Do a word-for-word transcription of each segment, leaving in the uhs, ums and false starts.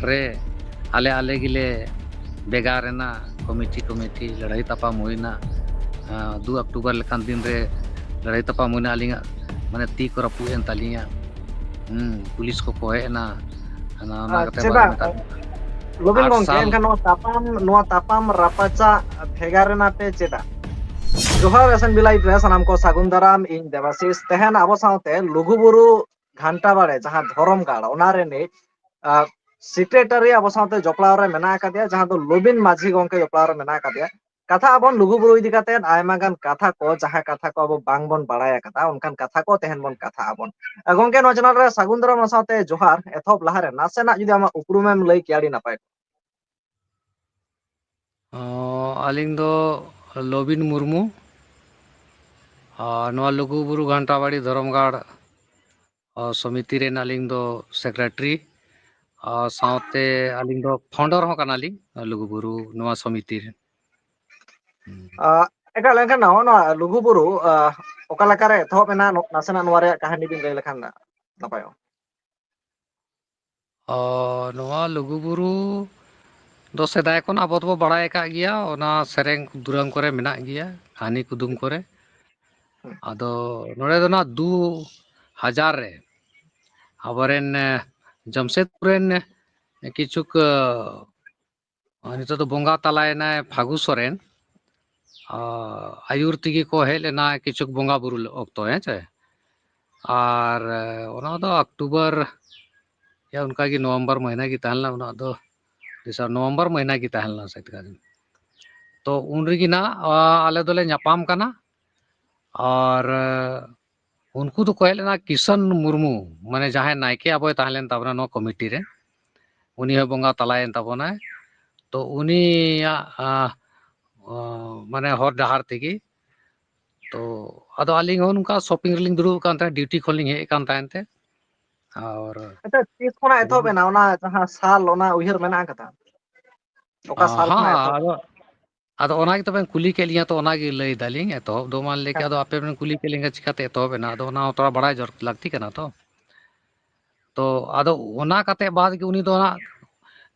ᱨᱮ ᱟᱞᱮ ᱟᱞᱮ ᱜᱮᱞᱮ ᱵᱷᱮᱜᱟᱨ ᱮᱱᱟ, ᱠᱚᱢᱤᱴᱤ ᱠᱚᱢᱤᱴᱤ ᱞᱟᱹᱲᱦᱟᱹᱭ ᱛᱟᱯᱟᱢ ᱦᱩᱭᱱᱟ᱾ ᱟᱸ, ᱫᱩ ᱚᱠᱴᱳᱵᱚᱨ ᱞᱮᱠᱟᱱ ᱫᱤᱱ ᱨᱮ ᱞᱟᱹᱲᱦᱟᱹᱭ ᱛᱟᱯᱟᱢ ᱦᱩᱭᱱᱟ, ᱟᱹᱞᱤᱧᱟᱜ ᱢᱟᱱᱮ ᱛᱤ ᱠᱚ ᱨᱟᱹᱯᱩᱫ ᱮᱱ ᱛᱟᱹᱞᱤᱧᱟ᱾ ᱦᱩᱸ, ᱯᱩᱞᱤᱥ ᱠᱚᱠᱚ ᱦᱮᱡ ᱮᱱᱟ, ᱚᱱᱟ, ᱚᱱᱟ ᱟᱨ ᱠᱟᱛᱮ ᱪᱮᱫᱟᱜ? ᱵᱟᱨᱚ ᱢᱤᱴᱟᱨ ᱞᱚᱵᱤᱱ ᱟᱴ ᱜᱚᱝᱠᱮ, ᱥᱟᱞ ᱮᱱᱠᱷᱟᱱ ᱱᱚᱣᱟ ᱛᱟᱯᱟᱢ, ᱱᱚᱣᱟ ᱛᱟᱯᱟᱢ ᱨᱟᱯᱟᱪᱟᱜ ᱵᱷᱮᱜᱟᱨ ᱮᱱᱟ ᱯᱮ ᱪᱮᱫᱟᱜ? ᱡᱚᱦᱟᱨ S N B Live ᱨᱮ ᱥᱟᱱᱟᱢ ᱠᱚ ᱥᱟᱹᱜᱩᱱ ᱫᱟᱨᱟᱢ, ᱤᱧ ᱫᱮᱵᱟᱥᱤᱥ᱾ ᱛᱮᱦᱮᱧ ᱟᱵᱚ ᱥᱟᱶᱛᱮ ᱞᱩᱜᱩᱵᱩᱨᱩ ᱜᱷᱟᱱᱴᱟ ᱵᱟᱲᱮ, ᱡᱟᱦᱟᱸ ᱫᱷᱚᱨᱚᱢ ᱜᱟᱲ, ᱚᱱᱟ ᱨᱤᱱᱤᱡ, ᱟᱸ, ᱥᱮᱠᱨᱮᱴᱟᱨᱤ ᱟᱵᱚ ᱥᱟᱶᱛᱮ ᱡᱚᱯᱲᱟᱣ ᱨᱮ ᱢᱮᱱᱟᱜ ᱟᱠᱟᱫᱮᱭᱟ, ᱡᱟᱦᱟᱸ ᱫᱚ ᱞᱚᱵᱤᱱ ᱢᱟᱹᱡᱷᱤ ᱜᱚᱝᱠᱮ ᱡᱚᱯᱲᱟᱣ ᱨᱮ ᱢᱮᱱᱟᱜ ᱟᱠᱟᱫᱮᱭᱟ᱾ ᱠᱟᱛᱷᱟ ᱟᱵᱚᱱ ᱞᱩᱜᱩᱵᱩᱨᱩ ᱤᱫᱤ ᱠᱟᱛᱮᱫ ᱟᱭᱢᱟ ᱜᱟᱱ ᱠᱟᱛᱷᱟ ᱠᱚ, ᱡᱟᱦᱟᱸ ᱠᱟᱛᱷᱟ ᱠᱚ ᱟᱵᱚ ᱵᱟᱝᱵᱚᱱ ᱵᱟᱲᱟᱭ ᱟᱠᱟᱫᱟ, ᱚᱱᱠᱟᱱ ᱠᱟᱛᱷᱟ ᱠᱚ ᱛᱮᱦᱮᱧ ᱵᱚᱱ ᱠᱟᱛᱷᱟᱜ ᱟᱵᱚᱱ᱾ ᱟᱸ, ᱜᱚᱝᱠᱮ, ᱱᱚᱣᱟ ᱪᱮᱱᱮᱞ ᱨᱮ ᱥᱟᱹᱜᱩᱱ ᱫᱟᱨᱟᱢ ᱥᱟᱶᱛᱮ ᱡᱚᱦᱟᱨ᱾ ᱮᱛᱚᱦᱚᱵ ᱞᱟᱦᱟᱨᱮ ᱱᱟᱥᱮᱱᱟᱜ ᱡᱩᱫᱤ ᱟᱢᱟᱜ ᱩᱯᱨᱩᱢᱮᱢ ᱞᱟᱹᱭ ᱠᱮᱭᱟ, ᱟᱹᱰᱤ ᱱᱟᱯᱟᱭ ᱠᱚᱜᱼᱟ᱾ ᱚ, ᱟᱹᱞᱤᱧ ᱫᱚ ᱞᱚᱵᱤᱱ ᱢᱩᱨᱢᱩ, ᱟᱨ ᱱᱚᱣᱟ ᱞᱩᱜᱩᱵᱩᱨᱩ ᱜᱷᱟᱱᱴᱟᱵᱟᱲᱤ ᱫᱷᱚᱨᱚᱢ ᱜᱟᱲ, ᱚ, ᱥᱚᱢᱤᱛᱤ ᱨᱮᱱ ᱟᱹᱞᱤᱧ ᱫᱚ ᱥᱮᱠᱨᱮᱴᱟᱨᱤ, ᱟᱨ ᱥᱟᱶᱛᱮ ᱟᱹᱞᱤᱧ ᱫᱚ ᱯᱷᱟᱣᱩᱱᱰᱟᱨ ᱦᱚᱸ ᱠᱟᱱᱟᱞᱤᱧ ᱞᱩᱜᱩᱵᱩᱨᱩ ᱱᱚᱣᱟ ᱥᱚᱢᱤᱛᱤ ᱨᱮᱱ᱾ ᱦᱩᱸ᱾ ᱟᱸ, ᱮᱱᱠᱷᱟᱱ, ᱮᱱᱠᱷᱟᱱ ᱱᱚᱜᱼᱚ ᱱᱚᱣᱟ ᱞᱩᱜᱩᱵᱩᱨᱩ, ᱟᱸ, ᱚᱠᱟ ᱞᱮᱠᱟᱨᱮ ᱮᱛᱚᱦᱚᱵ ᱮᱱᱟ, ᱱᱚ-, ᱱᱟᱥᱮᱱᱟᱜ ᱱᱚᱣᱟ ᱨᱮᱭᱟᱜ ᱠᱟᱹᱦᱱᱤ ᱵᱤᱱ ᱞᱟᱹᱭ ᱞᱮᱠᱷᱟᱱ ᱱᱟᱯᱟᱭᱚᱜᱼᱟ᱾ ᱚ, ᱱᱚᱣᱟ ᱞᱩᱜᱩᱵᱩᱨᱩ ᱫᱚ ᱥᱮᱫᱟᱭ ᱠᱷᱚᱱ ᱟᱵᱚ ᱫᱚᱵᱚ ᱵᱟᱲᱟᱭ ᱟᱠᱟᱫ ᱜᱮᱭᱟ, ᱚᱱᱟ ᱥᱮᱨᱮᱧ ᱫᱩᱨᱟᱹᱝ ᱠᱚᱨᱮ ᱢᱮᱱᱟᱜ ᱜᱮᱭᱟ, ᱠᱟᱹᱦᱱᱤ ᱠᱩᱫᱩᱢ ᱠᱚᱨᱮ᱾ ᱦᱩᱸ᱾ ᱟᱫᱚ ᱱᱚᱰᱮ ᱫᱚ ᱱᱟᱜ ᱫᱩ ᱦᱟᱡᱟᱨ ᱨᱮ ᱟᱵᱚᱨᱮᱱ, ᱮ, ᱡᱟᱢᱥᱮᱫᱽᱯᱩᱨ ᱨᱮᱱ, ᱮ, ᱠᱤᱪᱷᱩᱠ, ᱮ, ᱱᱤᱛᱚᱜ ᱫᱚ ᱵᱚᱸᱜᱟ ᱛᱟᱞᱟᱭᱮᱱᱟᱭ ᱯᱷᱟᱹᱜᱩ ᱥᱚᱨᱮᱱ, ᱟ, ᱟᱹᱭᱩᱨ ᱛᱮᱜᱮ ᱠᱚ ᱦᱮᱡ ᱞᱮᱱᱟ ᱠᱤᱪᱷᱩᱠ ᱵᱚᱸᱜᱟ ᱵᱩᱨᱩ ᱚᱠᱛᱚ, ᱦᱮᱸ ᱪᱮ? ᱟᱨ, ᱮ, ᱚᱱᱟ ᱫᱚ ᱚᱠᱴᱳᱵᱚᱨ ᱭᱟ ᱚᱱᱠᱟ ᱜᱮ ᱱᱚᱵᱷᱮᱢᱵᱚᱨ ᱢᱟᱹᱦᱱᱟᱹ ᱜᱮ ᱛᱟᱦᱮᱸ ᱞᱮᱱᱟ, ᱩᱱᱟᱹᱜ ᱫᱚ ᱫᱤᱥᱟᱹ, ᱱᱚᱵᱷᱮᱢᱵᱚᱨ ᱢᱟᱹᱦᱱᱟᱹ ᱜᱮ ᱛᱟᱦᱮᱸ ᱞᱮᱱᱟ ᱥᱮ ᱪᱮᱠᱟ ᱜᱮ᱾ ᱛᱚ ᱩᱱ ᱨᱮᱜᱮ ᱱᱟᱜ, ᱟ, ᱟᱞᱮ ᱫᱚᱞᱮ ᱧᱟᱯᱟᱢ ᱠᱟᱱᱟ᱾ ᱟᱨ, ᱮ, ᱩᱱᱠᱩ ᱫᱚᱠᱚ ᱦᱮᱡ ᱞᱮᱱᱟ ᱠᱤᱥᱚᱱ ᱢᱩᱨᱢᱩ, ᱢᱟᱱᱮ ᱡᱟᱦᱟᱸᱭ ᱱᱟᱭᱠᱮ ᱟᱵᱚᱭ ᱛᱟᱦᱮᱸ ᱞᱮᱱ ᱛᱟᱵᱚᱱᱟ ᱱᱚᱣᱟ ᱠᱚᱢᱤᱴᱤ ᱨᱮ, ᱩᱱᱤ ᱦᱚᱸ ᱵᱚᱸᱜᱟ ᱛᱟᱞᱟᱭᱮᱱ ᱛᱟᱵᱚᱱᱟᱭ᱾ ᱛᱚ ᱩᱱᱤᱭᱟᱜ, ᱟ, ᱚ, ᱢᱟᱱᱮ ᱦᱚᱨ ᱰᱟᱦᱟᱨ ᱛᱮᱜᱮ᱾ ᱛᱚ ᱟᱫᱚ ᱟᱹᱞᱤᱧ ᱦᱚᱸ ᱱᱚᱝᱠᱟ ᱥᱚᱯᱤᱝ ᱨᱮᱞᱤᱧ ᱫᱩᱲᱩᱵ ᱟᱠᱟᱱ ᱛᱟᱦᱮᱸᱫ, ᱰᱤᱭᱩᱴᱤ ᱠᱷᱚᱱ ᱞᱤᱧ ᱦᱮᱡ ᱟᱠᱟᱱ ᱛᱟᱦᱮᱸᱫ ᱛᱮ᱾ ᱟᱨ ᱟᱪᱪᱷᱟ, ᱛᱤᱥ ᱠᱷᱚᱱᱟᱜ ᱮᱛᱚᱦᱚᱵ ᱮᱱᱟ ᱚᱱᱟ ᱡᱟᱦᱟᱸ ᱥᱟᱞ, ᱚᱱᱟ ᱩᱭᱦᱟᱹᱨ ᱢᱮᱱᱟᱜ ᱟᱠᱟᱫᱟ? ᱚᱠᱟ ᱥᱟᱞ ᱦᱮᱸ, ᱠᱷᱚᱱᱟᱜ ᱮᱛᱚᱦᱚᱵ? ᱟᱫᱚ, ᱟᱫᱚ ᱚᱱᱟ ᱜᱮᱛᱚ ᱵᱮᱱ ᱠᱩᱞᱤ ᱠᱮᱫ ᱞᱤᱧᱟ, ᱛᱚ ᱚᱱᱟ ᱜᱮ ᱞᱟᱹᱭ ᱫᱟᱞᱤᱧ, ᱮᱛᱚᱦᱚᱵ ᱫᱚ ᱢᱟ ᱞᱟᱹᱭ ᱠᱮᱫ, ᱦᱮᱸ᱾ ᱟᱫᱚ ᱟᱯᱮ ᱵᱮᱱ ᱠᱩᱞᱤ ᱠᱮᱫ ᱞᱤᱧᱟ ᱪᱤᱠᱟᱹᱛᱮ ᱮᱛᱚᱦᱚᱵ ᱮᱱᱟ, ᱟᱫᱚ ᱚᱱᱟ ᱦᱚᱸ ᱛᱷᱚᱲᱟ ᱵᱟᱲᱟᱭ ᱡᱚᱨ-, ᱞᱟᱹᱠᱛᱤ ᱠᱟᱱᱟ ᱛᱚ᱾ ᱛᱚ ᱟᱫᱚ ᱚᱱᱟ ᱠᱟᱛᱮ ᱵᱟᱫ ᱜᱮ ᱩᱱᱤ ᱫᱚ ᱦᱟᱸᱜ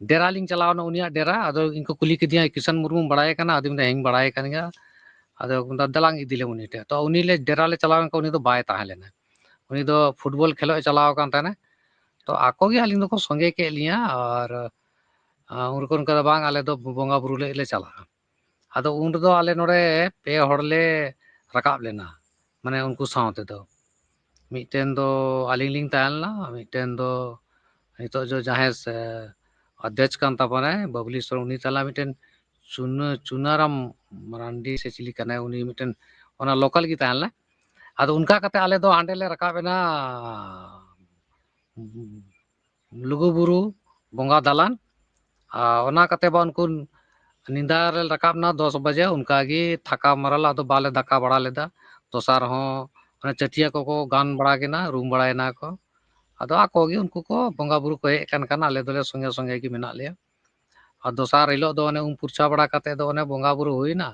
ᱰᱮᱨᱟ ᱞᱤᱧ ᱪᱟᱞᱟᱣ ᱮᱱᱟ, ᱩᱱᱤᱭᱟᱜ ᱰᱮᱨᱟ᱾ ᱟᱫᱚ ᱤᱧ ᱠᱚ ᱠᱩᱞᱤ ᱠᱤᱫᱤᱧᱟ, "ᱠᱤᱥᱟᱱ ᱢᱩᱨᱢᱩᱢ ᱵᱟᱲᱟᱭ ᱠᱟᱱᱟ?" ᱟᱫᱚᱧ ᱢᱮᱱᱫᱟ, "ᱦᱮᱸᱧ ᱵᱟᱲᱟᱭ ᱠᱟᱱ ᱜᱮᱭᱟ᱾" ᱟᱫᱚ ᱠᱚ ᱢᱮᱱᱫᱟ, "ᱫᱮᱞᱟᱝ ᱤᱫᱤ ᱞᱮᱢ ᱩᱱᱤ ᱴᱷᱮᱱ᱾" ᱛᱚ ᱩᱱᱤ ᱞᱮ ᱰᱮᱨᱟ ᱞᱮ ᱪᱟᱞᱟᱣ ᱮᱱ ᱠᱷᱟᱱ ᱩᱱᱤ ᱫᱚ ᱵᱟᱭ ᱛᱟᱦᱮᱸ ᱞᱮᱱᱟ᱾ ᱩᱱᱤ ᱫᱚ ᱯᱷᱩᱴᱵᱚᱞ ᱠᱷᱮᱞᱳᱜ ᱮ ᱪᱟᱞᱟᱣ ᱟᱠᱟᱱ ᱛᱟᱦᱮᱱᱟ᱾ ᱛᱚ ᱟᱠᱚ ᱜᱮ ᱟᱹᱞᱤᱧ ᱫᱚᱠᱚ ᱥᱚᱸᱜᱮ ᱠᱮᱫ ᱞᱤᱧᱟ ᱟᱨ, ᱟ, ᱩᱱ ᱨᱮᱠᱚ ᱚᱱᱠᱟ ᱫᱚ, "ᱵᱟᱝ, ᱟᱞᱮ ᱫᱚ ᱵᱚᱸᱜᱟ ᱵᱩᱨᱩ ᱞᱟᱹᱜᱤᱫ ᱞᱮ ᱪᱟᱞᱟᱜᱼᱟ᱾" ᱟᱫᱚ ᱩᱱ ᱨᱮᱫᱚ ᱟᱞᱮ ᱱᱚᱰᱮ ᱯᱮ ᱦᱚᱲ ᱞᱮ ᱨᱟᱠᱟᱵ ᱞᱮᱱᱟ, ᱢᱟᱱᱮ ᱩᱱᱠᱩ ᱥᱟᱶ ᱛᱮᱫᱚ᱾ ᱢᱤᱫᱴᱮᱱ ᱫᱚ ᱟᱹᱞᱤᱧ ᱞᱤᱧ ᱛᱟᱦᱮᱸ ᱞᱮᱱᱟ, ᱢᱤᱫᱴᱮᱱ ᱫᱚ ᱱᱤᱛᱚᱜ ᱡᱚ ᱡᱟᱦᱟᱸᱭ ᱥᱮ ᱚᱫᱽᱫᱷᱚᱠ ᱠᱟᱱ ᱛᱟᱵᱚᱱᱟᱭ ᱵᱟᱵᱽᱞᱤ ᱥᱚᱨᱮᱱ, ᱩᱱᱤ ᱛᱟᱦᱮᱸ ᱞᱮᱱᱟ, ᱢᱤᱫᱴᱮᱱ ᱪᱩᱱᱟᱹ-, ᱪᱩᱱᱟᱨᱟᱢ ᱢᱟᱨᱟᱱᱰᱤ ᱥᱮ ᱪᱤᱞᱤ ᱠᱟᱱᱟᱭ, ᱩᱱᱤ ᱢᱤᱫᱴᱮᱱ ᱚᱱᱟ ᱞᱳᱠᱟᱞ ᱜᱮ ᱛᱟᱦᱮᱸ ᱞᱮᱱᱟ᱾ ᱟᱫᱚ ᱚᱱᱠᱟ ᱠᱟᱛᱮ ᱟᱞᱮ ᱫᱚ ᱦᱟᱸᱰᱮ ᱞᱮ ᱨᱟᱠᱟᱵ ᱮᱱᱟ ᱞᱩᱜᱩᱵᱩᱨᱩ ᱵᱚᱸᱜᱟ ᱫᱟᱞᱟᱱ᱾ ᱟᱨ ᱚᱱᱟ ᱠᱟᱛᱮ ᱵᱟ ᱩᱱᱠᱩ ᱧᱤᱫᱟᱹ ᱨᱮ ᱨᱟᱠᱟᱵ ᱮᱱᱟ ᱫᱚᱥ ᱵᱟᱡᱮ, ᱚᱱᱠᱟ ᱜᱮ ᱛᱷᱟᱠᱟ ᱢᱟᱨᱟᱞ, ᱟᱫᱚ ᱵᱟᱞᱮ ᱫᱟᱠᱟ ᱵᱟᱲᱟ ᱞᱮᱫᱟ᱾ ᱫᱚᱥᱟᱨ ᱦᱚᱸ ᱚᱱᱟ ᱪᱟᱹᱴᱤᱭᱟᱹ ᱠᱚᱠᱚ ᱜᱟᱱ ᱵᱟᱲᱟ ᱠᱮᱱᱟ, ᱨᱩᱢ ᱵᱟᱲᱟᱭᱮᱱᱟ ᱠᱚ᱾ ᱟᱫᱚ ᱟᱠᱚ ᱜᱮ ᱩᱱᱠᱩ ᱠᱚ ᱵᱚᱸᱜᱟ ᱵᱩᱨᱩ ᱠᱚ ᱦᱮᱡ ᱟᱠᱟᱱ ᱠᱷᱟᱱ ᱟᱞᱮ ᱫᱚᱞᱮ ᱥᱚᱸᱜᱮ ᱥᱚᱸᱜᱮ ᱜᱮ ᱢᱮᱱᱟᱜ ᱞᱮᱭᱟ᱾ ᱟᱨ ᱫᱚᱥᱟᱨ ᱦᱤᱞᱳᱜ ᱫᱚ ᱚᱱᱮ ᱩᱢ ᱯᱷᱩᱨᱪᱟ ᱵᱟᱲᱟ ᱠᱟᱛᱮ ᱫᱚ ᱚᱱᱮ ᱵᱚᱸᱜᱟ ᱵᱩᱨᱩ ᱦᱩᱭᱱᱟ᱾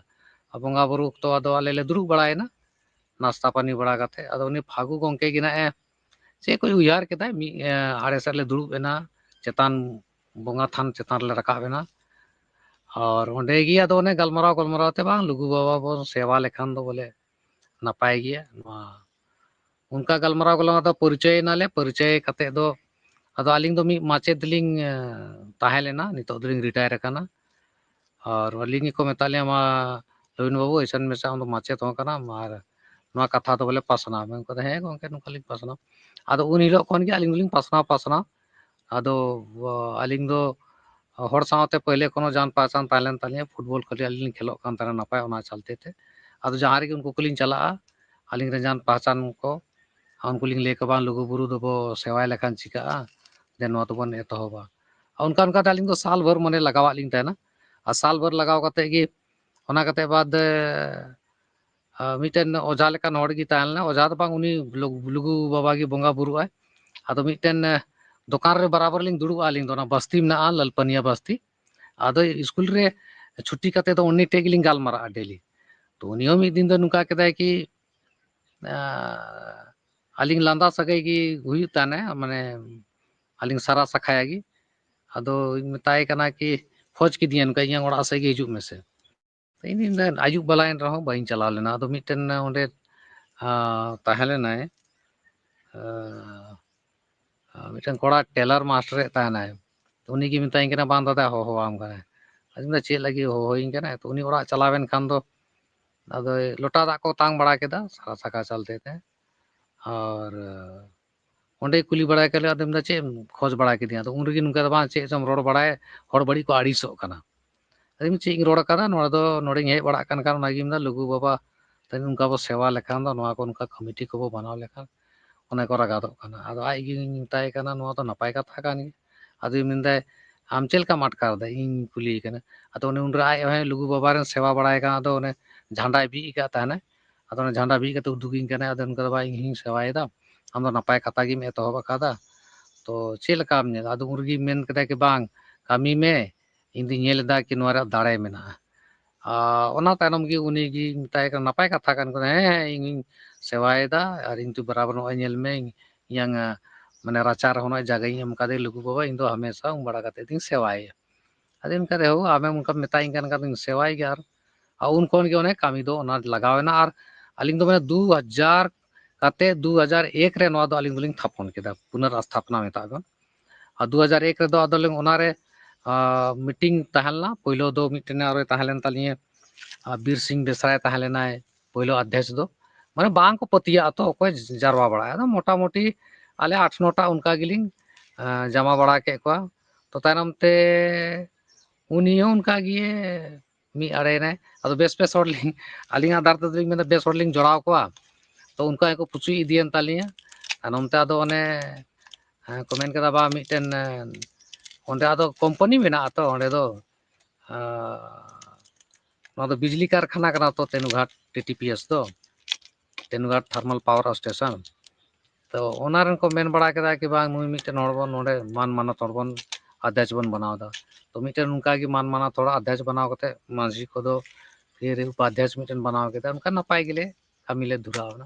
ᱟᱨ ᱵᱚᱸᱜᱟ ᱵᱩᱨᱩ ᱚᱠᱛᱚ ᱟᱫᱚ ᱟᱞᱮ ᱞᱮ ᱫᱩᱲᱩᱵ ᱵᱟᱲᱟᱭᱮᱱᱟ, ᱱᱟᱥᱛᱟ ᱯᱟᱹᱱᱤ ᱵᱟᱲᱟ ᱠᱟᱛᱮ᱾ ᱟᱫᱚ ᱩᱱᱤ ᱯᱷᱟᱹᱜᱩ ᱜᱚᱢᱠᱮ ᱜᱮ ᱱᱟᱜ ᱮ ᱪᱮᱫ ᱠᱚᱭ ᱩᱭᱦᱟᱹᱨ ᱠᱮᱫᱟᱭ, ᱢᱤᱫ, ᱮ, ᱟᱲᱮ ᱥᱮᱫ ᱞᱮ ᱫᱩᱲᱩᱵ ᱮᱱᱟ, ᱪᱮᱛᱟᱱ ᱵᱚᱸᱜᱟ ᱛᱷᱟᱱ ᱪᱮᱛᱟᱱ ᱨᱮᱞᱮ ᱨᱟᱠᱟᱵ ᱮᱱᱟ᱾ ᱟᱨ ᱚᱸᱰᱮ ᱜᱮ ᱟᱫᱚ ᱚᱱᱮ ᱜᱟᱞᱢᱟᱨᱟᱣ ᱜᱟᱞᱢᱟᱨᱟᱣ ᱛᱮ, "ᱵᱟᱝ, ᱞᱩᱜᱩ ᱵᱟᱵᱟ ᱵᱚᱱ ᱥᱮᱵᱟ ᱞᱮᱠᱷᱟᱱ ᱫᱚ ᱵᱚᱞᱮ ᱱᱟᱯᱟᱭ ᱜᱮᱭᱟ᱾" ᱱᱚᱣᱟ ᱚᱱᱠᱟ ᱜᱟᱞᱢᱟᱨᱟᱣ ᱜᱟᱞᱢᱟᱨᱟᱣ ᱫᱚ ᱯᱚᱨᱤᱪᱚᱭ ᱮᱱᱟᱞᱮ᱾ ᱯᱚᱨᱤᱪᱚᱭ ᱠᱟᱛᱮ ᱫᱚ ᱟᱫᱚ ᱟᱹᱞᱤᱧ ᱫᱚ ᱢᱤᱫ ᱢᱟᱪᱮᱫ ᱞᱤᱧ, ᱮ, ᱛᱟᱦᱮᱸ ᱞᱮᱱᱟ, ᱱᱤᱛᱚᱜ ᱫᱚᱞᱤᱧ ᱨᱤᱴᱟᱭᱟᱨ ᱟᱠᱟᱱᱟ᱾ ᱟᱨ ᱟᱹᱞᱤᱧ ᱜᱮᱠᱚ ᱢᱮᱛᱟᱜ ᱞᱤᱧᱟ, "ᱢᱟ ᱞᱚᱵᱤᱱ ᱵᱟᱹᱵᱩ, ᱮᱭᱥᱮᱱ ᱢᱮᱥᱮ, ᱟᱢ ᱫᱚ ᱢᱟᱪᱮᱫ ᱦᱚᱸ ᱠᱟᱱᱟᱢ ᱟᱨ ᱱᱚᱣᱟ ᱠᱟᱛᱷᱟ ᱫᱚ ᱵᱚᱞᱮ ᱯᱟᱥᱱᱟᱣ ᱢᱮ᱾" ᱚᱱᱠᱟ ᱫᱚ, "ᱦᱮᱸ ᱜᱚᱢᱠᱮ, ᱱᱚᱝᱠᱟ ᱞᱤᱧ ᱯᱟᱥᱱᱟᱣ᱾" ᱟᱫᱚ ᱩᱱ ᱦᱤᱞᱳᱜ ᱠᱷᱚᱱ ᱜᱮ ᱟᱹᱞᱤᱧ ᱫᱚᱞᱤᱧ ᱯᱟᱥᱱᱟᱣ ᱯᱟᱥᱱᱟᱣ᱾ ᱟᱫᱚ, ᱚ, ᱟᱹᱞᱤᱧ ᱫᱚ ᱦᱚᱲ ᱥᱟᱶᱛᱮ ᱯᱟᱹᱦᱞᱮ ᱠᱳᱱᱳ ᱡᱟᱱ ᱯᱟᱦᱪᱟᱱ ᱛᱟᱦᱮᱸ ᱞᱮᱱ ᱛᱟᱹᱞᱤᱧᱟ, ᱯᱷᱩᱴᱵᱚᱞ ᱠᱷᱟᱹᱞᱤ ᱟᱹᱞᱤᱧ ᱞᱤᱧ ᱠᱷᱮᱞᱳᱜ ᱠᱟᱱ ᱛᱟᱦᱮᱱᱟ ᱱᱟᱯᱟᱭ, ᱚᱱᱟ ᱪᱟᱞᱛᱮ ᱛᱮ᱾ ᱟᱫᱚ ᱡᱟᱦᱟᱸ ᱨᱮᱜᱮ ᱩᱱᱠᱩ ᱠᱚᱞᱤᱧ ᱪᱟᱞᱟᱜᱼᱟ, ᱟᱹᱞᱤᱧ ᱨᱮᱱ ᱡᱟᱱ ᱯᱟᱦᱪᱟᱱ ᱠᱚ, ᱩᱱᱠᱩ ᱞᱤᱧ ᱞᱟᱹᱭ ᱟᱠᱚᱣᱟ, "ᱵᱟᱝ, ᱞᱩᱜᱩ ᱵᱩᱨᱩ ᱫᱚᱵᱚ ᱥᱮᱵᱟᱭ ᱞᱮᱠᱷᱟᱱ ᱪᱤᱠᱟᱹᱜᱼᱟ, ᱫᱮᱱ ᱱᱚᱣᱟ ᱫᱚᱵᱚᱱ ᱮᱛᱚᱦᱚᱵᱟ᱾" ᱟᱨ ᱚᱱᱠᱟ ᱚᱱᱠᱟᱛᱮ ᱟᱹᱞᱤᱧ ᱫᱚ ᱥᱟᱞ ᱵᱷᱳᱨ ᱢᱟᱱᱮ ᱞᱟᱜᱟᱣᱟᱜ ᱞᱤᱧ ᱛᱟᱦᱮᱱᱟ᱾ ᱟᱨ ᱥᱟᱞ ᱵᱷᱳᱨ ᱞᱟᱜᱟᱣ ᱠᱟᱛᱮ ᱜᱮ, ᱚᱱᱟ ᱠᱟᱛᱮ ᱵᱟᱫ, ᱮ, ᱟᱨ ᱢᱤᱫᱴᱮᱱ ᱚᱡᱷᱟ ᱞᱮᱠᱟᱱ ᱦᱚᱲ ᱜᱮ ᱛᱟᱦᱮᱸ ᱞᱮᱱᱟ᱾ ᱚᱡᱷᱟ ᱫᱚ ᱵᱟᱝ, ᱩᱱᱤ ᱞᱩ-, ᱞᱩᱜᱩ ᱵᱟᱵᱟ ᱜᱮ ᱵᱚᱸᱜᱟ ᱵᱩᱨᱩᱜᱼᱟᱭ᱾ ᱟᱫᱚ ᱢᱤᱫᱴᱮᱱ, ᱮ, ᱫᱚᱠᱟᱱ ᱨᱮ ᱵᱟᱨᱟᱵᱚᱨ ᱞᱤᱧ ᱫᱩᱲᱩᱵᱼᱟ ᱟᱹᱞᱤᱧ ᱫᱚ, ᱚᱱᱟ ᱵᱟᱥᱛᱤ ᱢᱮᱱᱟᱜᱼᱟ, ᱞᱟᱞᱯᱟᱹᱱᱤᱭᱟ ᱵᱟᱥᱛᱤ᱾ ᱟᱫᱚ ᱥᱠᱩᱞ ᱨᱮ ᱪᱷᱩᱴᱤ ᱠᱟᱛᱮ ᱫᱚ ᱩᱱᱤ ᱴᱷᱮᱡ ᱜᱮᱞᱤᱧ ᱜᱟᱞᱢᱟᱨᱟᱜᱼᱟ ᱰᱮᱞᱤ᱾ ᱛᱚ ᱩᱱᱤ ᱦᱚᱸ ᱢᱤᱫ ᱫᱤᱱ ᱫᱚ ᱱᱚᱝᱠᱟ ᱠᱮᱫᱟᱭ ᱠᱤ, ᱟᱸ, ᱟᱹᱞᱤᱧ ᱞᱟᱸᱫᱟ ᱥᱟᱹᱜᱟᱹᱭ ᱜᱮ ᱦᱩᱭᱩᱜ ᱛᱟᱦᱮᱱᱟ, ᱢᱟᱱᱮ ᱟᱹᱞᱤᱧ ᱥᱟᱨᱟ ᱥᱟᱠᱷᱟᱭᱟ ᱜᱮ᱾ ᱟᱫᱚᱧ ᱢᱮᱛᱟᱭ ᱠᱟᱱᱟ ᱠᱤ, ᱠᱷᱚᱡᱽ ᱠᱤᱫᱤᱧᱟ ᱱᱚᱝᱠᱟ, ᱤᱧᱟᱹᱜ ᱚᱲᱟᱜ ᱥᱮᱫ ᱜᱮ ᱦᱤᱡᱩᱜ ᱢᱮᱥᱮ᱾ ᱛᱚ ᱤᱧ ᱫᱚ ᱟᱹᱭᱩᱵ ᱵᱮᱞᱟᱭᱮᱱ ᱨᱮᱦᱚᱸ ᱵᱟᱹᱧ ᱪᱟᱞᱟᱣ ᱞᱮᱱᱟ᱾ ᱟᱫᱚ ᱢᱤᱫᱴᱮᱱ ᱚᱸᱰᱮ, ᱟᱸ, ᱛᱟᱦᱮᱸ ᱞᱮᱱᱟᱭ, ᱟᱸ, ᱟᱸ, ᱢᱤᱫᱴᱮᱱ ᱠᱚᱲᱟ ᱴᱮᱞᱟᱨ ᱢᱟᱥᱴᱟᱨᱮ ᱛᱟᱦᱮᱱᱟᱭ᱾ ᱛᱚ ᱩᱱᱤ ᱜᱮ ᱢᱮᱛᱟᱹᱧ ᱠᱟᱱᱟ, "ᱵᱟᱝ ᱫᱟᱫᱟ, ᱦᱚᱦᱚᱣᱟᱢ ᱠᱟᱱᱟ᱾" ᱟᱫᱚᱧ ᱢᱮᱱᱫᱟ, "ᱪᱮᱫ ᱞᱟᱹᱜᱤᱫ ᱦᱚᱦᱚᱭᱤᱧ ᱠᱟᱱᱟᱭ?" ᱛᱚ ᱩᱱᱤ ᱚᱲᱟᱜ ᱪᱟᱞᱟᱣᱮᱱ ᱠᱷᱟᱱ ᱫᱚ ᱟᱫᱚ ᱞᱚᱴᱟ ᱫᱟᱜ ᱠᱚ ᱛᱟᱝ ᱵᱟᱲᱟ ᱠᱮᱫᱟ ᱥᱟᱨᱟ ᱥᱟᱠᱟ ᱪᱟᱞᱛᱮ ᱛᱮ᱾ ᱟᱨ ᱚᱸᱰᱮ ᱠᱩᱞᱤ ᱵᱟᱲᱟᱭ ᱠᱟᱱᱟ, ᱟᱫᱚ ᱢᱮᱱᱫᱟ, "ᱪᱮᱫ ᱮᱢ ᱠᱷᱚᱡᱽ ᱵᱟᱲᱟ ᱠᱤᱫᱤᱧᱟ?" ᱟᱫᱚ ᱩᱱ ᱨᱮᱜᱮ ᱱᱚᱝᱠᱟ ᱫᱚ ᱵᱟᱝ, ᱪᱮᱫ ᱪᱚᱢ ᱨᱚᱲ ᱵᱟᱲᱟᱭ, ᱦᱚᱲ ᱵᱟᱹᱲᱤᱡ ᱠᱚ ᱟᱹᱲᱤᱥᱚᱜ ᱠᱟᱱᱟ᱾ ᱟᱫᱚ ᱪᱮᱫ ᱤᱧ ᱨᱚᱲ ᱠᱟᱫᱟ, ᱱᱚᱰᱮ ᱫᱚ ᱱᱚᱰᱮᱧ ᱦᱮᱡ ᱵᱟᱲᱟᱜ ᱠᱟᱱ ᱠᱷᱟᱱ ᱚᱱᱟᱜᱮ ᱢᱮᱱᱫᱟ, ᱞᱩᱜᱩ ᱵᱟᱵᱟ ᱛᱟᱹᱱᱤᱡ ᱱᱚᱝᱠᱟ ᱵᱚ ᱥᱮᱵᱟ ᱞᱮᱠᱷᱟᱱ ᱫᱚ, ᱱᱚᱣᱟ ᱠᱚ ᱱᱚᱝᱠᱟ ᱠᱚᱢᱤᱴᱤ ᱠᱚᱵᱚ ᱵᱮᱱᱟᱣ ᱞᱮᱠᱷᱟᱱ ᱚᱱᱟ ᱠᱚ ᱨᱟᱜᱟᱫᱚᱜ ᱠᱟᱱᱟ᱾ ᱟᱫᱚ ᱟᱡ ᱜᱤᱧ ᱢᱮᱛᱟᱭ ᱠᱟᱱᱟ, ᱱᱚᱣᱟ ᱫᱚ ᱱᱟᱯᱟᱭ ᱠᱟᱛᱷᱟ ᱠᱟᱱ ᱜᱮᱭᱟ᱾ ᱟᱫᱚᱭ ᱢᱮᱱᱫᱟᱭ, "ᱟᱢ ᱪᱮᱫ ᱞᱮᱠᱟᱢ ᱟᱴᱠᱟᱨ ᱮᱫᱟ?" ᱤᱧ ᱠᱩᱞᱤᱭᱮ ᱠᱟᱱᱟ᱾ ᱟᱫᱚ ᱩᱱᱤ ᱩᱱᱨᱮ ᱟᱡ ᱦᱚᱸ ᱞᱩᱜᱩ ᱵᱟᱵᱟ ᱨᱮᱱ ᱥᱮᱵᱟ ᱵᱟᱲᱟᱭ ᱠᱟᱱᱟ, ᱟᱫᱚ ᱚᱱᱮ ᱡᱷᱟᱱᱰᱟᱭ ᱵᱤᱫ ᱟᱠᱟᱫ ᱛᱟᱦᱮᱱᱟ᱾ ᱟᱫᱚ ᱚᱱᱟ ᱡᱷᱟᱱᱰᱟ ᱵᱤᱫ ᱠᱟᱛᱮ ᱩᱫᱩᱜᱤᱧ ᱠᱟᱱᱟᱭ᱾ ᱟᱫᱚ ᱚᱱᱠᱟ ᱫᱚ, "ᱵᱟᱵᱟ, ᱤᱧ ᱦᱚᱸᱧ ᱥᱮᱵᱟᱭᱮᱫᱟ, ᱟᱢ ᱫᱚ ᱱᱟᱯᱟᱭ ᱠᱟᱛᱷᱟ ᱜᱮᱢ ᱮᱛᱚᱦᱚᱵ ᱟᱠᱟᱫᱟ, ᱛᱚ ᱪᱮᱫ ᱞᱮᱠᱟᱢ ᱧᱮᱞ?" ᱟᱫᱚ ᱩᱱ ᱨᱮᱜᱮ ᱢᱮᱱ ᱠᱮᱫᱟᱭ ᱠᱤ, "ᱵᱟᱝ, ᱠᱟᱹᱢᱤ ᱢᱮ, ᱤᱧ ᱫᱩᱧ ᱧᱮᱞ ᱮᱫᱟ ᱠᱤ ᱱᱚᱣᱟ ᱨᱮᱭᱟᱜ ᱫᱟᱲᱮ ᱢᱮᱱᱟᱜᱼᱟ᱾" ᱟᱨ ᱚᱱᱟ ᱛᱟᱭᱱᱚᱢ ᱜᱮ ᱩᱱᱤ ᱜᱮ ᱢᱮᱛᱟᱭ ᱠᱟᱱᱟ, "ᱱᱟᱯᱟᱭ ᱠᱟᱛᱷᱟ ᱠᱟᱱ ᱠᱟᱱᱟ, ᱦᱮᱸ, ᱦᱮᱸ, ᱤᱧ ᱦᱚᱸᱧ ᱥᱮᱵᱟᱭᱮᱫᱟ ᱟᱨ ᱤᱧ ᱫᱚ ᱵᱟᱨᱟᱵᱚᱨ ᱱᱚᱜᱼᱚᱭ ᱧᱮᱞ ᱢᱮ, ᱤᱧᱟᱹᱝ, ᱟᱸ, ᱢᱟᱱᱮ ᱨᱟᱪᱟ ᱨᱮᱦᱚᱸ ᱱᱚᱜᱼᱚᱭ ᱡᱟᱭᱜᱟᱧ ᱮᱢ ᱠᱟᱫᱮ ᱞᱩᱜᱩ ᱵᱟᱵᱟ, ᱤᱧ ᱫᱚ ᱦᱟᱢᱮᱥᱟ ᱩᱢ ᱵᱟᱲᱟ ᱠᱟᱛᱮ ᱫᱩᱧ ᱥᱮᱵᱟᱭᱮᱭᱟ᱾" ᱟᱫᱚ ᱮᱱᱠᱷᱟᱱ ᱨᱮᱦᱚᱸ ᱟᱢᱮᱢ ᱚᱱᱠᱟᱢ ᱢᱮᱛᱟᱧ ᱠᱟᱱ ᱠᱷᱟᱱ ᱫᱚᱧ ᱥᱮᱵᱟᱭ ᱜᱮᱭᱟ᱾ ᱟᱨ, ᱟᱨ ᱩᱱ ᱠᱷᱚᱱ ᱜᱮ ᱚᱱᱮ ᱠᱟᱹᱢᱤ ᱫᱚ ᱚᱱᱟ ᱞᱟᱜᱟᱣ ᱮᱱᱟ᱾ ᱟᱨ ᱟᱹᱞᱤᱧ ᱫᱚ ᱢᱟᱱᱮ ᱫᱩ ᱦᱟᱡᱟᱨ ᱠᱟᱛᱮ ᱫᱩ ᱦᱟᱡᱟᱨ ᱮᱠ ᱨᱮ ᱱᱚᱣᱟ ᱫᱚ ᱟᱹᱞᱤᱧ ᱫᱚᱞᱤᱧ ᱛᱷᱟᱯᱚᱱ ᱠᱮᱫᱟ, ᱯᱩᱱᱚᱨ ᱟᱥᱛᱷᱟᱯᱚᱱᱟ ᱢᱮᱛᱟᱜ ᱠᱟᱱ᱾ ᱟᱨ ᱫᱩ ᱦᱟᱡᱟᱨ ᱮᱠ ᱨᱮᱫᱚ ᱟᱫᱚ ᱞᱤᱧ ᱚᱱᱟᱨᱮ, ᱟᱸ, ᱢᱤᱴᱤᱝ ᱛᱟᱦᱮᱸ ᱞᱮᱱᱟ᱾ ᱯᱳᱭᱞᱳ ᱫᱚ ᱢᱤᱫᱴᱮᱱ ᱟᱨᱚᱭ ᱛᱟᱦᱮᱸ ᱞᱮᱱ ᱛᱟᱹᱞᱤᱧᱟ, ᱟᱸ, ᱵᱤᱨ ᱥᱤᱝ ᱵᱮᱥᱨᱟᱭ ᱛᱟᱦᱮᱸ ᱞᱮᱱᱟᱭ ᱯᱳᱭᱞᱳ ᱟᱫᱽᱫᱷᱮᱥ ᱫᱚ᱾ ᱢᱟᱱᱮ ᱵᱟᱝ ᱠᱚ ᱯᱟᱹᱛᱭᱟᱹᱜ ᱟᱛᱚ ᱚᱠᱚᱭ ᱡᱟᱨᱣᱟ ᱵᱟᱲᱟᱜᱼᱟ᱾ ᱟᱫᱚ ᱢᱚᱴᱟᱢᱩᱴᱤ ᱟᱞᱮ ᱟᱴ ᱱᱚᱴᱟ ᱚᱱᱠᱟ ᱜᱮᱞᱤᱧ, ᱟᱸ, ᱡᱟᱢᱟ ᱵᱟᱲᱟ ᱠᱮᱫ ᱠᱚᱣᱟ᱾ ᱛᱚ ᱛᱟᱭᱱᱚᱢ ᱛᱮ ᱩᱱᱤ ᱦᱚᱸ ᱚᱱᱠᱟ ᱜᱮ ᱢᱤᱫ ᱟᱲᱮᱭᱮᱱᱟᱭ᱾ ᱟᱫᱚ ᱵᱮᱥ ᱵᱮᱥ ᱦᱚᱲ ᱞᱤᱧ, ᱟᱹᱞᱤᱧᱟᱜ ᱫᱟᱨ ᱛᱮᱫᱚ ᱞᱤᱧ ᱢᱮᱱᱫᱟ ᱵᱮᱥ ᱦᱚᱲ ᱞᱤᱧ ᱡᱚᱲᱟᱣ ᱠᱚᱣᱟ᱾ ᱛᱚ ᱚᱱᱠᱟ ᱜᱮᱠᱚ ᱯᱩᱪᱩᱡ ᱤᱫᱤᱭᱮᱱ ᱛᱟᱞᱤᱧᱟ᱾ ᱟᱨ ᱱᱚᱱᱛᱮ ᱟᱫᱚ ᱚᱱᱮ, ᱦᱮᱸ, ᱠᱚ ᱢᱮᱱ ᱠᱮᱫᱟ, "ᱵᱟ, ᱢᱤᱫᱴᱮᱱ, ᱮᱸ, ᱚᱸᱰᱮ ᱟᱫᱚ ᱠᱳᱢᱯᱟᱱᱤ ᱢᱮᱱᱟᱜᱼᱟ ᱛᱚ ᱚᱸᱰᱮ ᱫᱚ, ᱟᱸ, ᱱᱚᱣᱟ ᱫᱚ ᱵᱤᱡᱽᱞᱤ ᱠᱟᱨᱠᱷᱟᱱᱟ ᱠᱟᱱᱟ ᱛᱚ ᱛᱮᱱᱩᱜᱷᱟᱴ ᱴᱤ ᱴᱤ ᱯᱤ ᱮᱥ ᱫᱚ, ᱛᱮᱱᱩᱜᱷᱟᱴ ᱛᱷᱟᱨᱢᱟᱞ ᱯᱟᱣᱟᱨ ᱥᱴᱮᱥᱚᱱ᱾ ᱛᱚ ᱚᱱᱟ ᱨᱮᱱ ᱠᱚ ᱢᱮᱱ ᱵᱟᱲᱟ ᱠᱮᱫᱟ ᱠᱤ ᱵᱟᱝ, ᱱᱩᱭ ᱢᱤᱫᱴᱮᱱ ᱦᱚᱲ ᱵᱚᱱ ᱱᱚᱰᱮ ᱢᱟᱱ ᱢᱟᱱᱚᱛ ᱦᱚᱲ ᱵᱚᱱ ᱟᱫᱷᱭᱟᱪ ᱵᱚᱱ ᱵᱮᱱᱟᱣ ᱮᱫᱟ᱾ ᱛᱚ ᱢᱤᱫᱴᱮᱱ ᱚᱱᱠᱟ ᱜᱮ ᱢᱟᱱ ᱢᱟᱱᱚᱛ ᱦᱚᱲ ᱟᱫᱷᱭᱟᱪ ᱵᱮᱱᱟᱣ ᱠᱟᱛᱮ ᱢᱟᱹᱡᱷᱤ ᱠᱚᱫᱚ ᱯᱷᱤᱨ ᱩᱯᱟᱫᱷᱭᱟᱪ ᱢᱤᱫᱴᱮᱱ ᱵᱮᱱᱟᱣ ᱠᱮᱫᱟ᱾ ᱚᱱᱠᱟ ᱱᱟᱯᱟᱭ ᱜᱮᱞᱮ ᱠᱟᱹᱢᱤ ᱞᱮ ᱫᱷᱩᱨᱟᱣ ᱮᱱᱟ᱾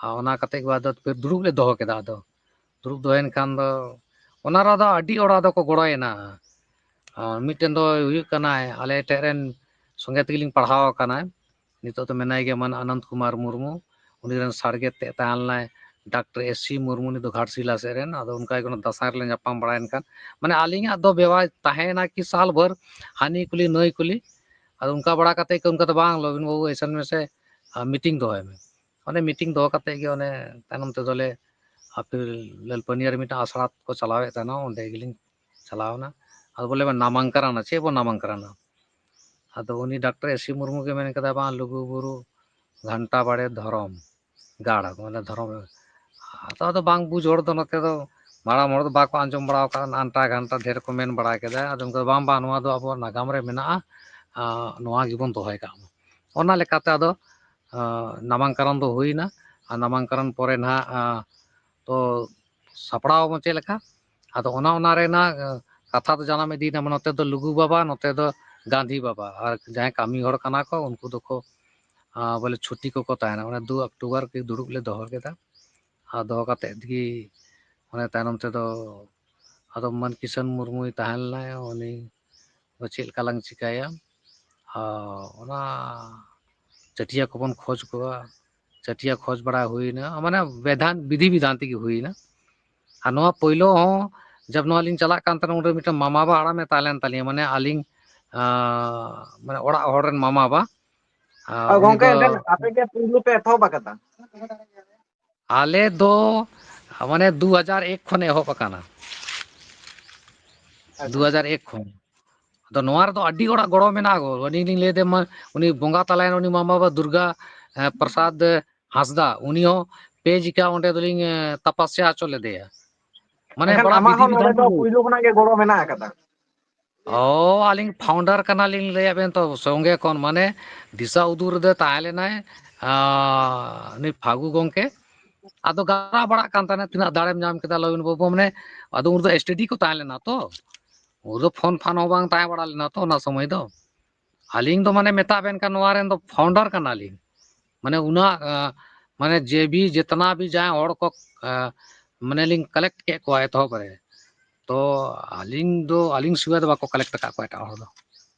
ᱟᱨ ᱚᱱᱟ ᱠᱟᱛᱮ ᱜᱮ ᱟᱫᱚ ᱯᱷᱤᱨ ᱫᱩᱲᱩᱵ ᱞᱮ ᱫᱚᱦᱚ ᱠᱮᱫᱟ᱾ ᱟᱫᱚ ᱫᱩᱲᱩᱵ ᱫᱚᱦᱚᱭᱮᱱ ᱠᱷᱟᱱ ᱫᱚ ᱚᱱᱟ ᱨᱮᱫᱚ ᱟᱹᱰᱤ ᱦᱚᱲ ᱟᱫᱚ ᱠᱚ ᱜᱚᱲᱚᱭᱮᱱᱟ᱾ ᱟᱨ ᱢᱤᱫᱴᱮᱱ ᱫᱚ ᱦᱩᱭᱩᱜ ᱠᱟᱱᱟᱭ, ᱟᱞᱮ ᱴᱷᱮᱡ ᱨᱮᱱ ᱥᱚᱸᱜᱮ ᱛᱮᱜᱮᱞᱤᱧ ᱯᱟᱲᱦᱟᱣ ᱟᱠᱟᱱᱟᱭ, ᱱᱤᱛᱚᱜ ᱫᱚ ᱢᱮᱱᱟᱭ ᱜᱮᱭᱟ, ᱢᱟᱱ ᱟᱱᱚᱱᱫ ᱠᱩᱢᱟᱨ ᱢᱩᱨᱢᱩ᱾ ᱩᱱᱤ ᱨᱮᱱ ᱥᱟᱲᱜᱮᱫ ᱛᱮ ᱛᱟᱦᱮᱸ ᱞᱮᱱᱟᱭ ᱰᱟᱠᱛᱟᱨ ᱮᱥ ᱥᱤ ᱢᱩᱨᱢᱩ, ᱩᱱᱤ ᱫᱚ ᱜᱷᱟᱴᱥᱤᱞᱟ ᱥᱮᱫ ᱨᱮᱱ᱾ ᱟᱫᱚ ᱚᱱᱠᱟ ᱜᱮ ᱚᱱᱟ ᱫᱟᱸᱥᱟᱭ ᱨᱮᱞᱮ ᱧᱟᱯᱟᱢ ᱵᱟᱲᱟᱭᱮᱱ ᱠᱷᱟᱱ, ᱢᱟᱱᱮ, ᱟᱹᱞᱤᱧᱟᱜ ᱫᱚ ᱵᱮᱣᱟᱭ ᱛᱟᱦᱮᱸᱭᱮᱱᱟ ᱠᱤ ᱥᱟᱞ ᱵᱷᱳᱨ ᱦᱟᱹᱱᱤ ᱠᱩᱞᱤ ᱱᱟᱹᱭ ᱠᱩᱞᱤ᱾ ᱟᱫᱚ ᱚᱱᱠᱟ ᱵᱟᱲᱟ ᱠᱟᱛᱮ ᱜᱮ ᱚᱱᱠᱟ ᱫᱚ ᱵᱟᱝ, ᱞᱚᱵᱤᱱ ᱵᱟᱹᱵᱩ ᱮᱥᱮᱱ ᱢᱮᱥᱮ, ᱟᱨ ᱢᱤᱴᱤᱝ ᱫᱚᱦᱚᱭ ᱢᱮ᱾ ᱚᱱᱮ ᱢᱤᱴᱤᱝ ᱫᱚᱦᱚ ᱠᱟᱛᱮ ᱜᱮ ᱚᱱᱮ ᱛᱟᱭᱱᱚᱢ ᱛᱮᱫᱚ ᱞᱮ, ᱟᱯᱮ ᱞᱟᱞᱯᱟᱹᱱᱤᱭᱟ ᱨᱮ ᱢᱤᱫᱴᱟᱝ ᱟᱥᱲᱟ ᱠᱚ ᱪᱟᱞᱟᱣᱮᱫ ᱛᱟᱦᱮᱱᱟ, ᱚᱸᱰᱮ ᱜᱮᱞᱤᱧ ᱪᱟᱞᱟᱣ ᱮᱱᱟ᱾ ᱟᱫᱚ ᱵᱚᱞᱮ ᱱᱟᱢᱟᱝᱠᱟᱨᱟᱱᱟ, ᱪᱮᱫ ᱵᱚ ᱱᱟᱢᱟᱝᱠᱟᱨᱟᱱᱟ? ᱟᱫᱚ ᱩᱱᱤ ᱰᱟᱠᱛᱟᱨ ᱮᱥ ᱥᱤ ᱢᱩᱨᱢᱩ ᱜᱮ ᱢᱮᱱ ᱠᱮᱫᱟ, "ᱵᱟᱝ, ᱞᱩᱜᱩ ᱵᱩᱨᱩ ᱜᱷᱟᱱᱴᱟ ᱵᱟᱲᱮ ᱫᱷᱚᱨᱚᱢ ᱜᱟᱲ", ᱢᱟᱱᱮ ᱫᱷᱚᱨᱚᱢ᱾ ᱟᱫᱚ, ᱟᱫᱚ ᱵᱟᱝ ᱵᱩᱡᱽ ᱦᱚᱲ ᱫᱚ ᱱᱚᱛᱮ ᱫᱚ ᱢᱟᱲᱟᱝ ᱦᱚᱲ ᱫᱚ ᱵᱟᱠᱚ ᱟᱸᱡᱚᱢ ᱵᱟᱲᱟ ᱟᱠᱟᱫᱼᱟ, ᱟᱱᱴᱟ ᱜᱷᱟᱱᱴᱟ ᱰᱷᱮᱨ ᱠᱚ ᱢᱮᱱ ᱵᱟᱲᱟ ᱠᱮᱫᱟ᱾ ᱟᱫᱚ ᱚᱱᱠᱟ, "ᱵᱟᱝ, ᱵᱟᱝ, ᱱᱚᱣᱟ ᱫᱚ ᱟᱵᱚᱣᱟᱜ ᱱᱟᱜᱟᱢ ᱨᱮ ᱢᱮᱱᱟᱜᱼᱟ, ᱟᱸ, ᱱᱚᱣᱟ ᱜᱮᱵᱚᱱ ᱫᱚᱦᱚᱭ ᱠᱟᱜ ᱢᱟ᱾" ᱚᱱᱟ ᱞᱮᱠᱟᱛᱮ ᱟᱫᱚ, ᱟᱸ, ᱱᱟᱢᱟᱝᱠᱟᱨᱚᱱ ᱫᱚ ᱦᱩᱭᱱᱟ᱾ ᱟᱨ ᱱᱟᱢᱟᱝᱠᱟᱨᱚᱱ ᱯᱚᱨᱮ ᱱᱟᱦᱟᱜ, ᱟᱸ, ᱛᱚ ᱥᱟᱯᱲᱟᱣ ᱟᱵᱚᱱ ᱪᱮᱫ ᱞᱮᱠᱟ? ᱟᱫᱚ ᱚᱱᱟ, ᱚᱱᱟ ᱨᱮᱱᱟᱜ, ᱟᱸ, ᱠᱟᱛᱷᱟ ᱫᱚ ᱡᱟᱱᱟᱢ ᱤᱫᱤᱭᱮᱱᱟ, ᱱᱚᱛᱮ ᱫᱚ ᱞᱩᱜᱩ ᱵᱟᱵᱟ, ᱱᱚᱛᱮ ᱫᱚ ᱜᱟᱱᱫᱷᱤ ᱵᱟᱵᱟ, ᱟᱨ ᱡᱟᱦᱟᱸᱭ ᱠᱟᱹᱢᱤ ᱦᱚᱲ ᱠᱟᱱᱟ ᱠᱚ, ᱩᱱᱠᱩ ᱫᱚᱠᱚ, ᱟᱸ, ᱵᱚᱞᱮ ᱪᱷᱩᱴᱤ ᱠᱚᱠᱚ ᱛᱟᱦᱮᱱᱟ᱾ ᱚᱱᱟ ᱫᱩ ᱚᱠᱴᱳᱵᱚᱨ ᱜᱮ ᱫᱩᱲᱩᱵ ᱞᱮ ᱫᱚᱦᱚ ᱠᱮᱫᱟ᱾ ᱟᱨ ᱫᱚᱦᱚ ᱠᱟᱛᱮᱫ ᱜᱮ ᱚᱱᱮ ᱛᱟᱭᱱᱚᱢ ᱛᱮᱫᱚ ᱟᱫᱚ ᱢᱟᱱ ᱠᱤᱥᱟᱱ ᱢᱩᱨᱢᱩᱭ ᱛᱟᱦᱮᱸ ᱞᱮᱱᱟᱭ, ᱩᱱᱤ ᱫᱚ ᱪᱮᱫ ᱞᱮᱠᱟ ᱞᱟᱝ ᱪᱤᱠᱟᱹᱭᱟ? ᱟᱨ ᱚᱱᱟ ᱪᱟᱹᱴᱤᱭᱟᱹ ᱠᱚᱵᱚᱱ ᱠᱷᱚᱡᱽ ᱠᱚᱣᱟ, ᱪᱟᱹᱴᱤᱭᱟᱹ ᱠᱷᱚᱡᱽ ᱵᱟᱲᱟ ᱦᱩᱭᱱᱟ, ᱢᱟᱱᱮ ᱵᱤᱫᱷᱟᱱ, ᱵᱤᱫᱷᱤ ᱵᱤᱫᱷᱟᱱ ᱛᱮᱜᱮ ᱦᱩᱭᱱᱟ᱾ ᱟᱨ ᱱᱚᱣᱟ ᱯᱳᱭᱞᱳ ᱦᱚᱸ ᱡᱟᱵ ᱱᱚᱣᱟ ᱞᱤᱧ ᱪᱟᱞᱟᱜ ᱠᱟᱱ ᱛᱟᱦᱮᱱᱟ, ᱩᱱᱨᱮ ᱢᱤᱫᱴᱮᱱ ᱢᱟᱢᱟ ᱵᱟ ᱦᱟᱲᱟᱢᱮ ᱛᱟᱦᱮᱸ ᱞᱮᱱ ᱛᱟᱞᱤᱧᱟ, ᱢᱟᱱᱮ ᱟᱹᱞᱤᱧ, ᱟᱸ, ᱢᱟᱱᱮ ᱚᱲᱟᱜ ᱦᱚᱲ ᱨᱮᱱ ᱢᱟᱢᱟ ᱵᱟ᱾ ᱟᱨ ᱟᱨ ᱩᱱᱤ ᱜᱚᱝᱠᱮ, ᱫᱚ ᱮᱱᱛᱮ ᱟᱯᱮ ᱜᱮ ᱯᱩᱭᱞᱩ ᱯᱮ ᱮᱛᱚᱦᱚᱵ ᱟᱠᱟᱫᱟ? ᱟᱞᱮ ᱫᱚ ᱢᱟᱱᱮ ᱫᱩ ᱦᱟᱡᱟᱨ ᱮᱠ ᱠᱷᱚᱱ ᱮᱦᱚᱵ ᱟᱠᱟᱱᱟ᱾ ᱟᱪᱪᱷᱟ᱾ ᱫᱩ ᱦᱟᱡᱟᱨ ᱮᱠ ᱠᱷᱚᱱ᱾ ᱟᱫᱚ ᱱᱚᱣᱟ ᱨᱮᱫᱚ ᱟᱹᱰᱤ ᱦᱚᱲᱟᱜ ᱜᱚᱲᱚ ᱢᱮᱱᱟᱜᱼᱟ ᱜᱚ᱾ ᱟᱹᱞᱤᱧ ᱞᱤᱧ ᱞᱟᱹᱭ ᱫᱟ, ᱢᱟ, ᱩᱱᱤ ᱵᱚᱸᱜᱟ ᱛᱟᱞᱟᱭᱮᱱ, ᱩᱱᱤ ᱢᱟᱢᱟ ᱵᱟᱵᱟ ᱫᱩᱨᱜᱟ, ᱮ, ᱯᱨᱚᱥᱟᱫᱽ ᱦᱟᱸᱥᱫᱟ, ᱩᱱᱤ ᱦᱚᱸ ᱯᱮ ᱡᱤᱠᱟ ᱚᱸᱰᱮ ᱫᱚᱞᱤᱧ, ᱮ, ᱛᱟᱯᱟᱥᱭᱟ ᱦᱚᱪᱚ ᱞᱮᱫᱮᱭᱟ᱾ ᱢᱟᱱᱮ ᱮᱱᱠᱷᱟᱱ ᱵᱟᱲᱟ ᱟᱢᱟᱜ ᱵᱤᱫᱷᱤ ᱦᱚᱸ ᱱᱚᱰᱮ ᱵᱤᱫᱷᱟᱱ ᱫᱚ ᱜᱮ᱾ ᱯᱩᱭᱞᱩ ᱠᱷᱚᱱᱟᱜ ᱜᱮ ᱜᱚᱲᱚ ᱢᱮᱱᱟᱜ ᱟᱠᱟᱫᱟ? ᱚ, ᱟᱹᱞᱤᱧ founder ᱠᱟᱱᱟᱞᱤᱧ, ᱞᱟᱹᱭᱟᱫ ᱵᱮᱱ ᱛᱚ, ᱥᱚᱸᱜᱮ ᱠᱷᱚᱱ, ᱢᱟᱱᱮ, ᱫᱤᱥᱟᱹ ᱩᱫᱩᱜ ᱨᱮᱫᱚ ᱛᱟᱦᱮᱸ ᱞᱮᱱᱟᱭ, ᱟᱸ, ᱩᱱᱤ ᱯᱷᱟᱹᱜᱩ ᱜᱚᱝᱠᱮ᱾ ᱟᱫᱚ ᱜᱟᱞᱢᱟᱨᱟᱣ ᱵᱟᱲᱟᱜ ᱠᱟᱱ ᱛᱟᱦᱮᱱᱟ, "ᱛᱤᱱᱟᱹᱜ ᱫᱟᱲᱮᱢ ᱧᱟᱢ ᱠᱮᱫᱟ ᱞᱚᱵᱤᱱ ᱵᱟᱹᱵᱩ?" ᱢᱟᱱᱮ, ᱟᱫᱚ ᱩᱱ ᱨᱮᱫᱚ S T D ᱠᱚ ᱛᱟᱦᱮᱸ ᱞᱮᱱᱟ ᱛᱚ, ᱩᱱ ᱨᱮᱫᱚ ᱯᱷᱳᱱ ᱯᱷᱟᱱ ᱦᱚᱸ ᱵᱟᱝ ᱛᱟᱦᱮᱸ ᱵᱟᱲᱟ ᱞᱮᱱᱟ ᱛᱚ ᱚᱱᱟ ᱥᱚᱢᱚᱭ ᱫᱚ᱾ ᱟᱹᱞᱤᱧ ᱫᱚ, ᱢᱟᱱᱮ, ᱢᱮᱛᱟ ᱵᱮᱱ ᱠᱷᱟᱱ, ᱱᱚᱣᱟ ᱨᱮᱱ ᱫᱚ founder ᱠᱟᱱᱟᱞᱤᱧ᱾ ᱢᱟᱱᱮ, ᱩᱱᱟᱹᱜ, ᱟᱸ, ᱢᱟᱱᱮ, ᱡᱮ ᱵᱤ ᱡᱮᱛᱱᱟ ᱵᱤ ᱡᱟᱦᱟᱸᱭ ᱦᱚᱲ ᱠᱚ, ᱟᱸ, ᱢᱟᱱᱮ, ᱞᱤᱧ collect ᱠᱮᱫ ᱠᱚᱣᱟ ᱮᱛᱚᱦᱚᱵ ᱨᱮ, ᱛᱚ ᱟᱹᱞᱤᱧ ᱫᱚ, ᱟᱹᱞᱤᱧ ᱥᱤᱣᱟᱭ ᱫᱚ ᱵᱟᱠᱚ ᱠᱚᱞᱮᱠᱴ ᱟᱠᱟᱫ ᱠᱚᱣᱟ ᱮᱴᱟᱜ ᱦᱚᱲ ᱫᱚ᱾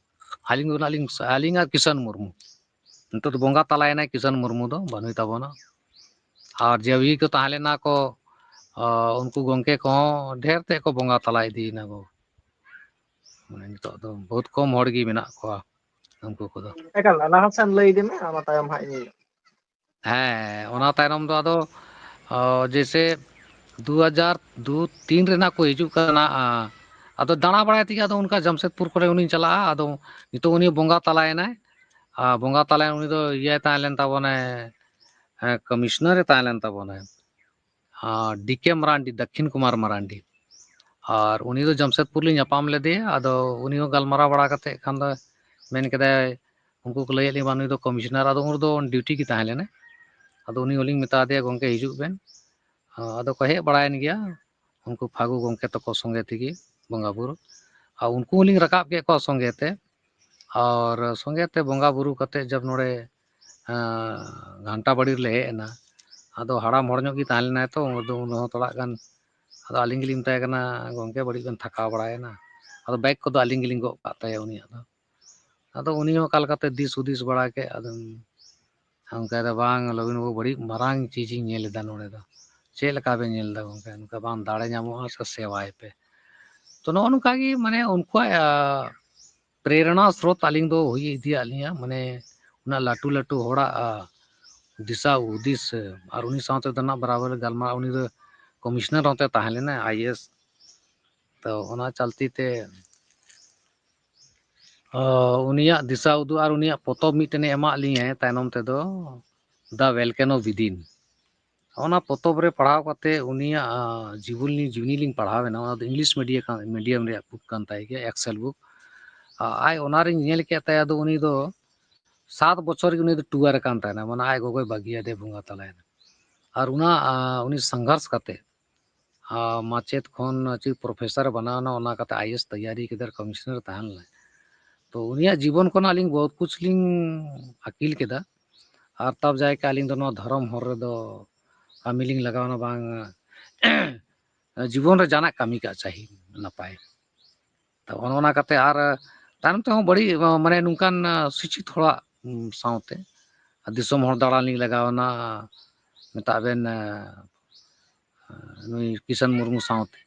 ᱟᱹᱞᱤᱧ ᱫᱚ ᱱᱟᱜ ᱞᱤᱧ, ᱟᱹᱞᱤᱧ ᱟᱨ ᱠᱤᱥᱟᱱ ᱢᱩᱨᱢᱩ᱾ ᱱᱤᱛᱚᱜ ᱫᱚ ᱵᱚᱸᱜᱟ ᱛᱟᱞᱟᱭᱮᱱᱟᱭ ᱠᱤᱥᱟᱱ ᱢᱩᱨᱢᱩ ᱫᱚ, ᱵᱟᱹᱱᱩᱭ ᱛᱟᱵᱚᱱᱟ᱾ ᱟᱨ ᱡᱮ ᱠᱚ ᱛᱟᱦᱮᱸ ᱞᱮᱱᱟ ᱠᱚ, ᱟ, ᱩᱱᱠᱩ ᱜᱚᱢᱠᱮ ᱠᱚᱦᱚᱸ ᱰᱷᱮᱨ ᱛᱮ ᱠᱚ ᱵᱚᱸᱜᱟ ᱛᱟᱞᱟ ᱤᱫᱤᱭᱮᱱᱟ ᱠᱚ᱾ ᱢᱟᱱᱮ ᱱᱤᱛᱚᱜ ᱫᱚ ᱵᱚᱦᱩᱛ ᱠᱚᱢ ᱦᱚᱲ ᱜᱮ ᱢᱮᱱᱟᱜ ᱠᱚᱣᱟ ᱩᱱᱠᱩ ᱠᱚᱫᱚ᱾ ᱮᱠᱟᱞ, ᱞᱟᱦᱟ ᱥᱮᱱ ᱞᱟᱹᱭ ᱤᱫᱤ ᱢᱮ, ᱚᱱᱟ ᱛᱟᱭᱚᱢ ᱦᱟᱸᱜ ᱤᱧ ᱦᱮᱸ, ᱚᱱᱟ ᱛᱟᱭᱱᱚᱢ ᱫᱚ ᱟᱫᱚ, ᱚ, ᱡᱮᱭᱥᱮ ᱫᱩ ᱦᱟᱡᱟᱨ ᱫᱩ ᱛᱤᱱ ᱨᱮᱱᱟᱜ ᱠᱚ ᱦᱤᱡᱩᱜ ᱠᱟᱱᱟ, ᱟ, ᱟᱫᱚ ᱫᱟᱬᱟ ᱵᱟᱲᱟᱭ ᱛᱮᱜᱮ ᱟᱫᱚ ᱚᱱᱠᱟ ᱡᱟᱢᱥᱮᱫᱽᱯᱩᱨ ᱠᱚᱨᱮ ᱩᱱᱤᱧ ᱪᱟᱞᱟᱜᱼᱟ᱾ ᱟᱫᱚ ᱱᱤᱛᱚᱜ ᱩᱱᱤ ᱵᱚᱸᱜᱟ ᱛᱟᱞᱟᱭᱮᱱᱟᱭ, ᱟ, ᱵᱚᱸᱜᱟ ᱛᱟᱞᱟᱭᱮᱱ, ᱩᱱᱤ ᱫᱚ ᱤᱭᱟᱹᱭ ᱛᱟᱦᱮᱸ ᱞᱮᱱ ᱛᱟᱵᱚᱱᱟᱭ, ᱦᱮᱸ, ᱠᱚᱢᱤᱥᱱᱟᱨ ᱮ ᱛᱟᱦᱮᱸ ᱞᱮᱱ ᱛᱟᱵᱚᱱᱟᱭ, ᱟ, ᱰᱤ ᱠᱮ ᱢᱟᱨᱟᱱᱰᱤ, ᱫᱟᱠᱠᱷᱤᱱ ᱠᱩᱢᱟᱨ ᱢᱟᱨᱟᱱᱰᱤ᱾ ᱟᱨ ᱩᱱᱤ ᱫᱚ ᱡᱟᱢᱥᱮᱫᱽᱯᱩᱨ ᱞᱤᱧ ᱧᱟᱯᱟᱢ ᱞᱮᱫᱮᱭᱟ᱾ ᱟᱫᱚ ᱩᱱᱤ ᱦᱚᱸ ᱜᱟᱞᱢᱟᱨᱟᱣ ᱵᱟᱲᱟ ᱠᱟᱛᱮ ᱠᱷᱟᱱ ᱫᱚ ᱢᱮᱱ ᱠᱮᱫᱟᱭ, ᱩᱱᱠᱩ ᱠᱚ ᱞᱟᱹᱭᱮᱫ ᱞᱤᱧ ᱵᱟᱝ, ᱱᱩᱭ ᱫᱚ ᱠᱚᱢᱤᱥᱱᱟᱨ, ᱟᱫᱚ ᱩᱱ ᱨᱮᱫᱚ ᱰᱤᱭᱩᱴᱤ ᱜᱮ ᱛᱟᱦᱮᱸ ᱞᱮᱱᱟ᱾ ᱟᱫᱚ ᱩᱱᱤ ᱦᱚᱸᱞᱤᱧ ᱢᱮᱛᱟ ᱫᱮᱭᱟ, "ᱜᱚᱢᱠᱮ, ᱦᱤᱡᱩᱜ ᱵᱮᱱ᱾" ᱟᱫᱚ ᱠᱚ ᱦᱮᱡ ᱵᱟᱲᱟᱭᱮᱱ ᱜᱮᱭᱟ ᱩᱱᱠᱩ ᱯᱷᱟᱹᱜᱩ ᱜᱚᱢᱠᱮ ᱛᱟᱠᱚ ᱥᱚᱸᱜᱮ ᱛᱮᱜᱮ ᱵᱚᱸᱜᱟ ᱵᱩᱨᱩ᱾ ᱟᱨ ᱩᱱᱠᱩ ᱦᱚᱸᱞᱤᱧ ᱨᱟᱠᱟᱵ ᱠᱮᱫ ᱠᱚᱣᱟ ᱥᱚᱸᱜᱮ ᱛᱮ᱾ ᱟᱨ ᱥᱚᱸᱜᱮ ᱛᱮ ᱵᱚᱸᱜᱟ ᱵᱩᱨᱩ ᱠᱟᱛᱮ ᱡᱚᱵ ᱱᱚᱰᱮ, ᱟᱸ, ᱜᱷᱟᱱᱴᱟ ᱵᱟᱲᱤ ᱨᱮᱞᱮ ᱦᱮᱡ ᱮᱱᱟ, ᱟᱫᱚ ᱦᱟᱲᱟᱢ ᱦᱚᱲ ᱧᱚᱜ ᱜᱮ ᱛᱟᱦᱮᱸ ᱞᱮᱱᱟᱭ ᱛᱚ, ᱩᱱ ᱫᱚ, ᱩᱱ ᱦᱚᱸ ᱛᱷᱚᱲᱟ ᱜᱟᱱ, ᱟᱫᱚ ᱟᱹᱞᱤᱧ ᱜᱮᱞᱤᱧ ᱢᱮᱛᱟᱭ ᱠᱟᱱᱟ, "ᱜᱚᱢᱠᱮ, ᱵᱟᱹᱲᱤᱡ ᱵᱮᱱ ᱛᱷᱟᱠᱟᱣ ᱵᱟᱲᱟᱭᱮᱱᱟ?" ᱟᱫᱚ ᱵᱮᱜᱽ ᱠᱚᱫᱚ ᱟᱹᱞᱤᱧ ᱜᱮᱞᱤᱧ ᱜᱚᱜ ᱠᱟᱜ ᱛᱟᱭᱟ ᱩᱱᱤᱭᱟᱜ ᱫᱚ᱾ ᱟᱫᱚ ᱩᱱᱤ ᱦᱚᱸ ᱚᱠᱟ ᱞᱮᱠᱟᱛᱮ ᱫᱤᱥ ᱦᱩᱫᱤᱥ ᱵᱟᱲᱟ ᱠᱮᱫ, ᱟᱫᱚ ᱚᱱᱠᱟ ᱫᱚ, "ᱵᱟᱝ, ᱞᱚᱵᱤᱱ ᱵᱟᱹᱵᱩ, ᱵᱟᱹᱲᱤᱡ ᱢᱟᱨᱟᱝ ᱪᱤᱡᱽ ᱤᱧ ᱧᱮᱞ ᱮᱫᱟ ᱱᱚᱰᱮ ᱫᱚ᱾ ᱪᱮᱫ ᱞᱮᱠᱟ ᱵᱮᱱ ᱧᱮᱞ ᱮᱫᱟ ᱜᱚᱢᱠᱮ?" ᱱᱚᱝᱠᱟ, "ᱵᱟᱝ, ᱫᱟᱲᱮ ᱧᱟᱢᱚᱜᱼᱟ ᱥᱮ ᱥᱮᱣᱟᱭ ᱯᱮ?" ᱛᱚ ᱱᱚᱜᱼᱚ ᱱᱚᱝᱠᱟ ᱜᱮ ᱢᱟᱱᱮ ᱩᱱᱠᱩᱣᱟᱜ, ᱟ, ᱯᱨᱮᱨᱚᱱᱟ ᱥᱨᱳᱛ ᱟᱹᱞᱤᱧ ᱫᱚ ᱦᱩᱭ ᱤᱫᱤᱭᱟᱫ ᱞᱤᱧᱟ, ᱢᱟᱱᱮ ᱩᱱᱟᱹᱜ ᱞᱟᱹᱴᱩ ᱞᱟᱹᱴᱩ ᱦᱚᱲᱟᱜ, ᱟ, ᱫᱤᱥᱟ ᱦᱩᱫᱤᱥ, ᱟᱨ ᱩᱱᱤ ᱥᱟᱶᱛᱮ ᱫᱚ ᱱᱟᱜ ᱵᱟᱨᱟᱵᱟᱨ ᱜᱟᱞᱢᱟᱨᱟᱣ, ᱩᱱᱤ ᱫᱚ ᱠᱚᱢᱤᱥᱱᱟᱨ ᱦᱚᱸᱛᱮ ᱛᱟᱦᱮᱸ ᱞᱮᱱᱟᱭ, ᱟᱭ ᱮ ᱮᱥ᱾ ᱛᱚ ᱚᱱᱟ ᱪᱟᱞᱛᱤ ᱛᱮ, ᱚ, ᱩᱱᱤᱭᱟᱜ ᱫᱤᱥᱟ ᱩᱫᱩᱜ ᱟᱨ ᱩᱱᱤᱭᱟᱜ ᱯᱚᱛᱚᱵ ᱢᱤᱫᱴᱮᱱᱮ ᱮᱢᱟᱜ ᱞᱤᱧᱟᱭ ᱛᱟᱭᱱᱚᱢ ᱛᱮᱫᱚ, The Volcano Within᱾ ᱚᱱᱟ ᱯᱚᱛᱚᱵ ᱨᱮ ᱯᱟᱲᱦᱟᱣ ᱠᱟᱛᱮ ᱩᱱᱤᱭᱟᱜ, ᱟ, ᱡᱤᱵᱚᱱᱤ, ᱡᱤᱵᱚᱱᱤ ᱞᱤᱧ ᱯᱟᱲᱦᱟᱣ ᱮᱱᱟ᱾ ᱚᱱᱟ ᱫᱚ ᱤᱝᱞᱤᱥ ᱢᱤᱰᱤᱭᱟ ᱠᱟᱱ, ᱢᱤᱰᱤᱭᱟᱢ ᱨᱮᱭᱟᱜ ᱵᱩᱠ ᱠᱟᱱ ᱛᱟᱭ ᱜᱮᱭᱟ, ᱮᱠᱥᱮᱞ ᱵᱩᱠ᱾ ᱟ, ᱟᱡ ᱚᱱᱟᱨᱤᱧ ᱧᱮᱞ ᱠᱮᱫ ᱛᱟᱭᱟ, ᱟᱫᱚ ᱩᱱᱤ ᱫᱚ ᱥᱟᱛ ᱵᱚᱪᱷᱚᱨ ᱜᱮ ᱩᱱᱤ ᱫᱚ ᱴᱩᱣᱟᱨ ᱟᱠᱟᱱ ᱛᱟᱦᱮᱱᱟ, ᱢᱟᱱᱮ ᱟᱡ ᱜᱚᱜᱚᱭ ᱵᱟᱹᱜᱤᱭᱟᱫᱮ, ᱵᱚᱸᱜᱟ ᱛᱟᱞᱟᱭᱮᱱᱟ᱾ ᱟᱨ ᱚᱱᱟ, ᱟ, ᱩᱱᱤ ᱥᱚᱝᱜᱷᱟᱨᱥ ᱠᱟᱛᱮ, ᱟ, ᱢᱟᱪᱮᱫ ᱠᱷᱚᱱ ᱪᱮᱫ ᱯᱨᱚᱯᱷᱮᱥᱚᱨ ᱮ ᱵᱮᱱᱟᱣ ᱮᱱᱟ, ᱚᱱᱟ ᱠᱟᱛᱮ ᱟᱭ ᱮ ᱮᱥ ᱛᱮᱭᱟᱨᱤ ᱠᱮᱫᱟ, ᱠᱚᱢᱤᱥᱱᱟᱨ ᱛᱟᱦᱮᱸ ᱞᱮᱱᱟᱭ᱾ ᱛᱚ ᱩᱱᱤᱭᱟᱜ ᱡᱤᱵᱚᱱ ᱠᱷᱚᱱ ᱟᱹᱞᱤᱧ ᱵᱚᱦᱩᱛ ᱠᱩᱪ ᱞᱤᱧ ᱟᱹᱠᱤᱞ ᱠᱮᱫᱟ᱾ ᱟᱨ ᱛᱟᱵ ᱡᱟᱭ ᱠᱮ ᱟᱹᱞᱤᱧ ᱫᱚ ᱱᱚᱣᱟ ᱫᱷᱚᱨᱚᱢ ᱦᱚᱨ ᱨᱮᱫᱚ ᱠᱟᱹᱢᱤ ᱞᱤᱧ ᱞᱟᱜᱟᱣ ᱮᱱᱟ, ᱵᱟᱝ, ᱡᱤᱵᱚᱱ ᱨᱮ ᱡᱟᱦᱟᱱᱟᱜ ᱠᱟᱹᱢᱤ ᱠᱟᱜ ᱪᱟᱹᱦᱤ᱾ ᱱᱟᱯᱟᱭ᱾ ᱛᱚ ᱚᱱ ᱚᱱᱟ ᱠᱟᱛᱮ ᱟᱨ ᱛᱟᱭᱱᱚᱢ ᱛᱮᱦᱚᱸ ᱵᱟᱹᱲᱤᱡ, ᱢᱟᱱᱮ ᱱᱚᱝᱠᱟᱱ ᱥᱤᱪᱪᱷᱤᱛ ᱦᱚᱲᱟᱜ ᱥᱟᱶᱛᱮ ᱫᱤᱥᱚᱢ ᱦᱚᱲ ᱫᱟᱬᱟᱱ ᱞᱤᱧ ᱞᱟᱜᱟᱣ ᱮᱱᱟ, ᱢᱮᱛᱟᱜ ᱵᱮᱱ, ᱱᱩᱭ ᱠᱤᱥᱟᱱ ᱢᱩᱨᱢᱩ ᱥᱟᱶᱛᱮ᱾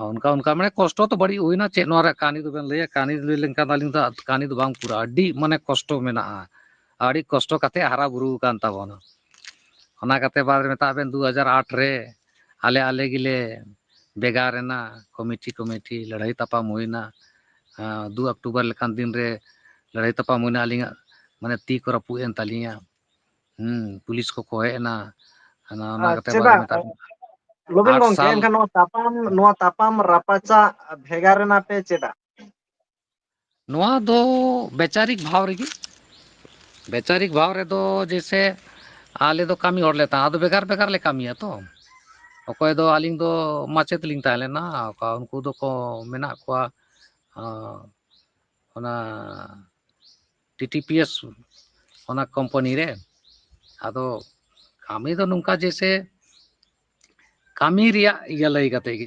ᱚᱱᱠᱟ ᱚᱱᱠᱟ ᱢᱟᱱᱮ ᱠᱚᱥᱴᱚ ᱛᱚ ᱵᱟᱹᱲᱤᱡ ᱦᱩᱭᱱᱟ, ᱪᱮᱫ ᱱᱚᱣᱟ ᱨᱮᱭᱟᱜ ᱠᱟᱹᱦᱱᱤ ᱫᱚᱵᱮᱱ ᱞᱟᱹᱭᱟ? ᱠᱟᱹᱦᱱᱤ ᱞᱟᱹᱭ ᱞᱮᱱᱠᱷᱟᱱ ᱫᱚ ᱟᱹᱞᱤᱧ ᱫᱚ ᱠᱟᱹᱦᱱᱤ ᱫᱚ ᱵᱟᱝ ᱯᱩᱨᱟᱹᱜᱼᱟ, ᱟᱹᱰᱤ ᱢᱟᱱᱮ ᱠᱚᱥᱴᱚ ᱢᱮᱱᱟᱜᱼᱟ, ᱟᱹᱰᱤ ᱠᱚᱥᱴᱚ ᱠᱟᱛᱮ ᱦᱟᱨᱟ ᱵᱩᱨᱩ ᱟᱠᱟᱱ ᱛᱟᱵᱚᱱᱟ᱾ ᱚᱱᱟ ᱠᱟᱛᱮ ᱵᱟᱫ ᱨᱮ ᱢᱮᱛᱟᱜ ᱵᱮᱱ ᱫᱩ ᱦᱟᱡᱟᱨ ᱟᱴ ᱨᱮ ᱟᱞᱮ ᱟᱞᱮ ᱜᱮᱞᱮ ᱵᱷᱮᱜᱟᱨ ᱮᱱᱟ, ᱠᱚᱢᱤᱴᱤ ᱠᱚᱢᱤᱴᱤ ᱞᱟᱹᱲᱦᱟᱹᱭ ᱛᱟᱯᱟᱢ ᱦᱩᱭᱱᱟ᱾ ᱫᱩ ᱚᱠᱴᱳᱵᱚᱨ ᱞᱮᱠᱟᱱ ᱫᱤᱱ ᱨᱮ ᱞᱟᱹᱲᱦᱟᱹᱭ ᱛᱟᱯᱟᱢ ᱦᱩᱭᱱᱟ, ᱟᱹᱞᱤᱧᱟᱜ ᱢᱟᱱᱮ ᱛᱤ ᱠᱚ ᱨᱟᱹᱯᱩᱫ ᱮᱱ ᱛᱟᱹᱞᱤᱧᱟ᱾ ᱦᱩᱸ, ᱯᱩᱞᱤᱥ ᱠᱚᱠᱚ ᱦᱮᱡ ᱮᱱᱟ᱾ ᱚᱱᱟ ᱚᱱᱟ ᱟᱨ ᱠᱟᱛᱮ ᱵᱟᱫ ᱪᱮᱫᱟᱜ, ᱢᱮᱛᱟᱜ ᱵᱮᱱ ᱞᱚᱵᱤᱱ ᱟᱴ ᱜᱚᱝᱠᱮ, ᱥᱟᱞ ᱮᱱᱠᱷᱟᱱ ᱱᱚᱣᱟ ᱛᱟᱯᱟᱢ, ᱱᱚᱣᱟ ᱛᱟᱯᱟᱢ ᱨᱟᱯᱟᱪᱟᱜ ᱵᱷᱮᱜᱟᱨ ᱮᱱᱟ ᱯᱮ ᱪᱮᱫᱟᱜ? ᱱᱚᱣᱟ ᱫᱚ ᱵᱮᱪᱟᱨᱤᱠ ᱵᱷᱟᱣ ᱨᱮᱜᱮ᱾ ᱵᱮᱪᱟᱨᱤᱠ ᱵᱷᱟᱣ ᱨᱮᱫᱚ ᱡᱮᱭᱥᱮ ᱟᱞᱮ ᱫᱚ ᱠᱟᱹᱢᱤ ᱦᱚᱲ ᱞᱮ ᱛᱟᱦᱮᱸ, ᱟᱫᱚ ᱵᱷᱮᱜᱟᱨ ᱵᱷᱮᱜᱟᱨ ᱞᱮ ᱠᱟᱹᱢᱤᱭᱟ ᱛᱚ᱾ ᱚᱠᱚᱭ ᱫᱚ, ᱟᱹᱞᱤᱧ ᱫᱚ ᱢᱟᱪᱮᱫ ᱞᱤᱧ ᱛᱟᱦᱮᱸ ᱞᱮᱱᱟ, ᱚᱠᱟ ᱩᱱᱠᱩ ᱫᱚᱠᱚ ᱢᱮᱱᱟᱜ ᱠᱚᱣᱟ, ᱟᱸ, ᱚᱱᱟ ᱴᱤ ᱴᱤ ᱯᱤ ᱮᱥ ᱚᱱᱟ ᱠᱳᱢᱯᱟᱱᱤ ᱨᱮ᱾ ᱟᱫᱚ ᱠᱟᱹᱢᱤ ᱫᱚ ᱱᱚᱝᱠᱟ ᱡᱮᱭᱥᱮ ᱠᱟᱹᱢᱤ ᱨᱮᱭᱟᱜ ᱤᱭᱟᱹ ᱞᱟᱹᱭ ᱠᱟᱛᱮ ᱜᱮ,